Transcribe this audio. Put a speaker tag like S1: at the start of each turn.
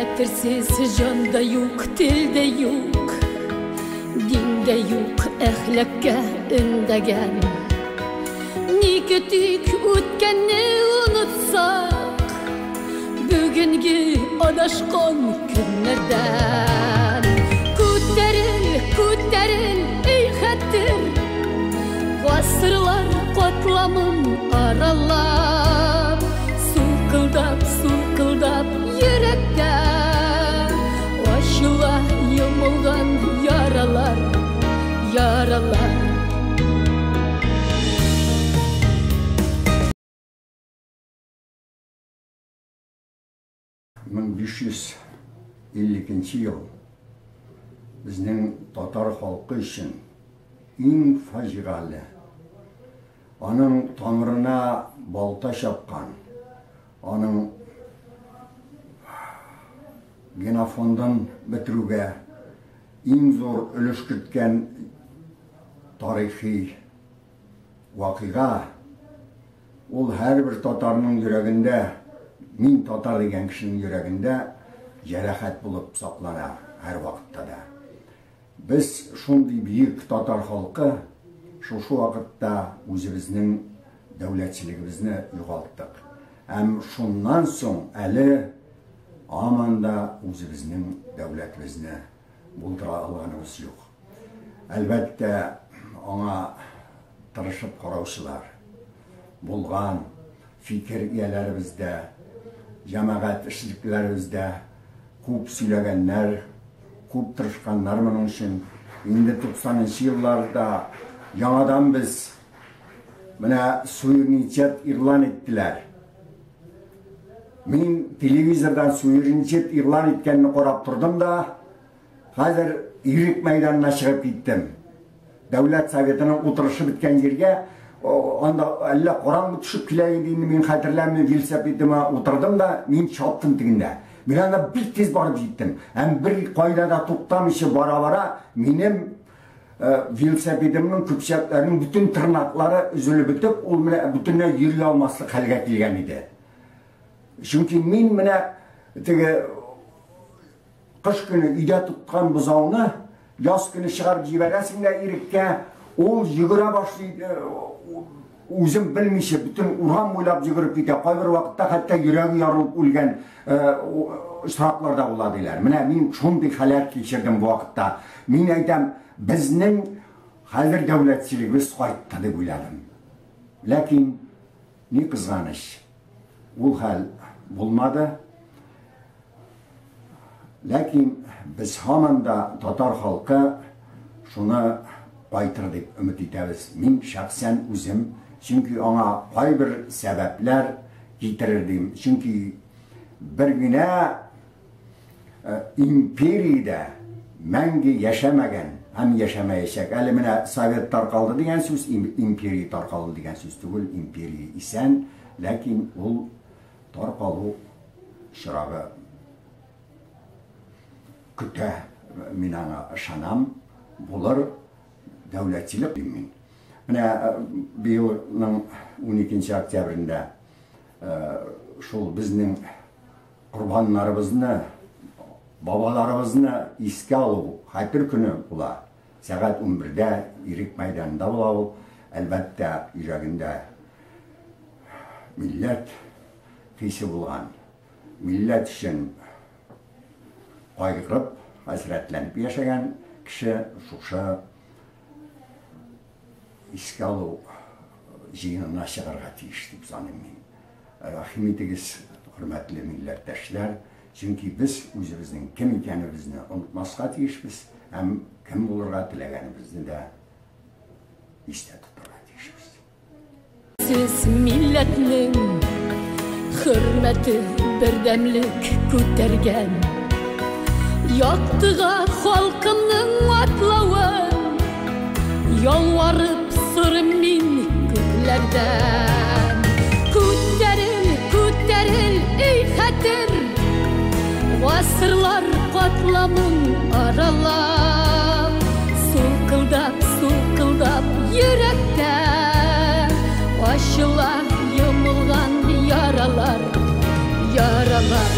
S1: Хәтерсез җан да юк, тел дә юк, дин дә юк, әхлакка өндәгән. Ни көтик үткәнне онытсак, бүгенге адашкан көннәрдән. Күтәрел, күтәрел, эй хәтер, гасырлар катламын аралап, сулкылдап, сулкылдап йөрәктә ачыла йомылган яралар, яралар.
S2: 1552 ел безнең татар халкы өчен иң фаҗигале, аның тамырына балта чапкан, аның генофондын бетерүгә иң зур өлеш керткән тарихи вакыйга. Ул һәрбер татарның йөрәгендә, мин татар дигән кешенең йөрәгендә җәрәхәт булып саклана һәрвакытта да. Без шундый бөек татар халкы шушы вакытта үзебезнең дәүләтчелегебезне югалттык. Һәм шуннан соң әле һаман да үзебезнең дәүләтебезне булдыра алганыбыз юк. Әлбәттә, аңа тырышып караучылар булган, фикер ияләребез дә, җәмәгать эшлекләребез дә күп сөйләгәннәр, күп тырышканнар моның өчен. Инде 90 елларда яңадан без менә суверенитет игълан иттеләр. Мин телевизордан суверенитет игълан иткәнне карап тордым да, хәзер Ирек мәйданына чыгып киттем. Дәүләт Советының утырышы беткән җиргә, анда әллә караңгы төшеп килә иде инде, мин хәтерләмим, велосипедыма утырдым да, мин чаптым тегендә. Мин анда бик тиз барып җиттем. Һәм бер кайда да туктамыйча бара-бара, минем велосипедымның көпчәкләренең бөтен тырнаклары өзелеп бетеп, ул менә бөтенләй йөри алмаслык хәлгә килгән иде. Чөнки мин менә теге кыш көне өйдә тоткан бозауны яз көне чыгарып җибәрәсең дә иреккә, ул йөгерә башлый, үзем белмичә бөтен урам буйлап йөгереп китә. Кайбер вакытта хәтта йөрәге ярылып үлгән очраклар да була диләр. Менә мин шундый халәт кичердем бу вакытта. Мин әйтәм, безнең хәзер дәүләтчелегебез кайтты дип уйладым. Ләкин ни кызганыч, ул хәл булмады. Ләкин без һаман да татар халкы шуны кайтыр дип өмет итәбез. Мин шәхсән үзем, чөнки аңа кайбер сәбәпләр китерер дим. Чөнки бер генә империядә мәңге яшәмәгән һәм яшәмәячәк. Әле менә Совет таркалды дигән сүз, империя таркалды дигән сүз түгел, империя исән, ләкин ул таркалу чырагы көтә, мин аңа ышанам, булыр дәүләтчелек дим мин. Менә быелның 12 октябрендә шул безнең корбаннарыбызны, бабаларыбызны искә алу хәтер көне була. Сәгать 11-дә Ирек мәйданында була ул. Әлбәттә, йөрәгендә милләт хисе булган, милләт өчен кайгырып, хәсрәтләнеп яшәгән кеше шушы искә алу җыенына чыгарга тиеш дип саныйм мин. Рәхим итегез, хөрмәтле милләттәшләр, чөнки без үзебезнең кем икәнебезне онытмаска тиешбез һәм кем булырга теләгәнебезне дә истә тотарга тиешбез.
S1: Сез милләтнең хөрмәте, бердәмлек күтәргән. Яктыга халкымның атлавын ялварып сорыйм мин күкләрдән. Күтәрел, күтәрел, эй хәтер, гасырлар катламын аралап, сулкылдап, сулкылдап йөрәктә ачыла йомылган яралар, яралар.